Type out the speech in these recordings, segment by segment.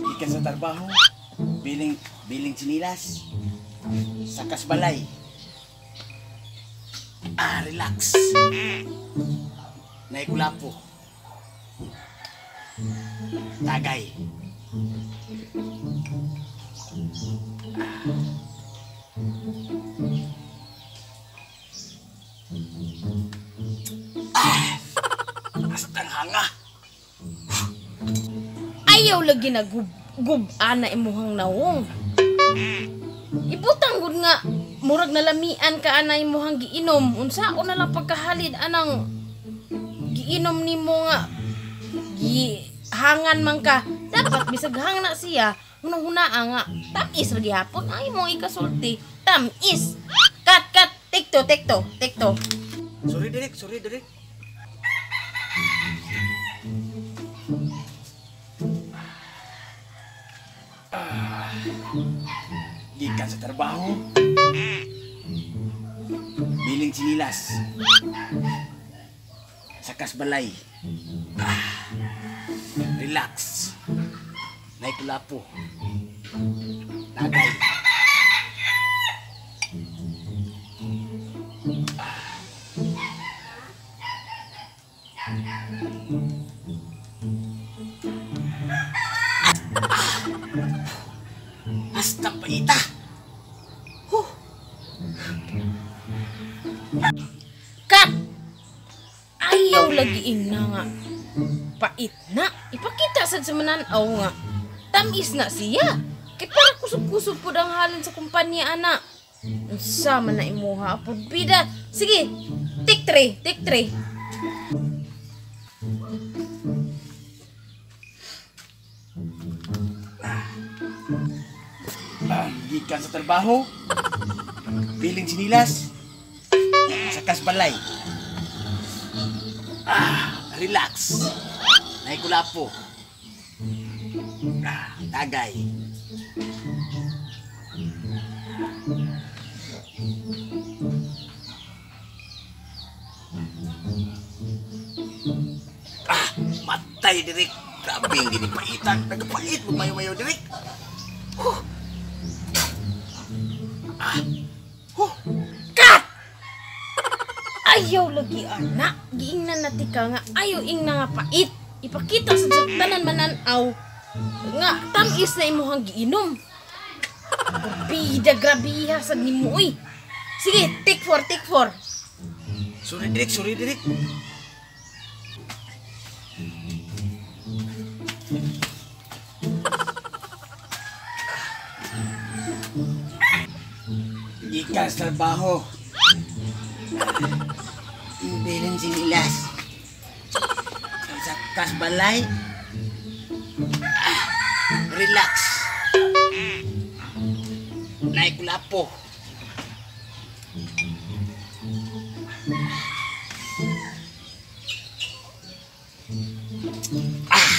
Gikan sa trabaho, biling sinilas, sa kasbalay. Ah, relax. Naikulapo. Tagay. Ah! Hastang hanga. Ayaw lagi na gub-ana imuhang nawong. Ibutang gud nga murag nalamian ka ana imuhang giinom. Unsaon na lang pagkahalid anang giinom nimo nga gihangan man ka. Dapat bisag hang na siya, hunang-hunaa nga tamis ra gihapon ang imong ikasulti. Tamis. Cut cut, tikto tikto tikto. Sorry direk, sorry direk. Gikan sa trabaho, biling sinilas, sa kasbalay. Ah, relax. Naikulapo. Tagay. Hasta paita. Huh. Cut! Ayaw lagi na nga. Pait na. Ipakita sad sa mananaw nga. Tamis na siya. Kay para kusog-kusog pud ang halin sa kumpanya ana. Unsa man na imuha pud bida. Sige. Take 3, take 3. Gikan sa trabaho, biling sinilas, sa kasbalay. Ah, relax. Naikulapo. Ah, tagay. Ah, matay direk. Grabe ang ginipaitan. Nagpait mo mayo-mayo direk. Huh. Ah. Huh. Cut! Ayaw lagi anak. Giingnan na tika nga ayaw ingna nga pait. Ipakita sa tanan mananaw nga tamis na imuhang giinom. Bida grabiha sad nimo oy. Sige, take 4, take 4. Sorry direk, sorry direk. Gikan sa trabaho, bilin sinilas, sa kasbalay. Ah, relax. Naikulapo. Ah,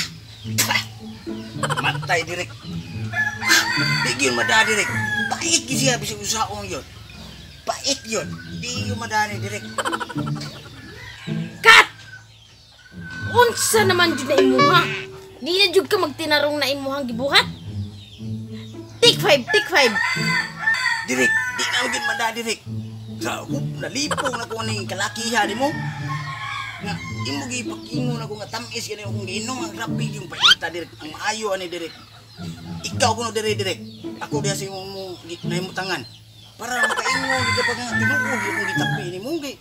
matay direk. Di yun madani direk. Pait gyud siya bisag usaon yun. Pait yun. Di yun madani direk. Cut! Unsa naman jud na imuha? Di na jud ka magtinarong na imuhang gibuhat. Take 5, take 5. Direk, di na gyud madani direk. Sa nalipong na ko ning kalakiha nimo. Nga imo gipakingon ako nga tamis gani akong giinom ang grabe yung paita direk. Ang maayo ani direk. Ikaw kuno dire direk. Ako diha sa imong nahimutangan. Para makaingon gid ka nga tinuod yung gitapi nimo kay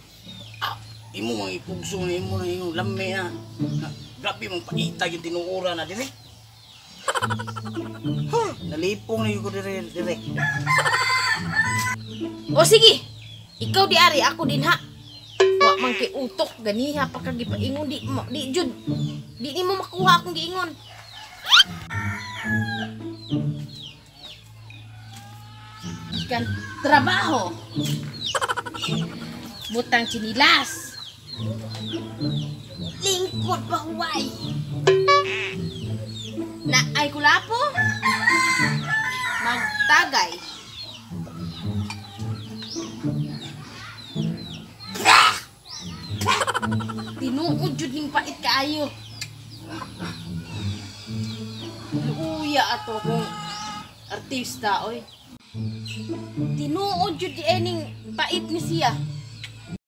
ah, imo mang ipugso na imo na imong lami na. Grabe mong paita yung tinuora na direk. Huh, nalipong na yun ko dire direk. O sige, ikaw di ari, ako din ha. Wa man kay utok ganiha pa ka gipaingon di mo di jud. Di nimo makuha akong giingon. Gikan trabaho. Butang sinilas. Lingkod pa huway. Na ay kulapo. Magtagay. Tinuod Tinuod jud ning pait kaayo. Luuya ato kung artista, oy. Tinuod jud di ning pait ni siya.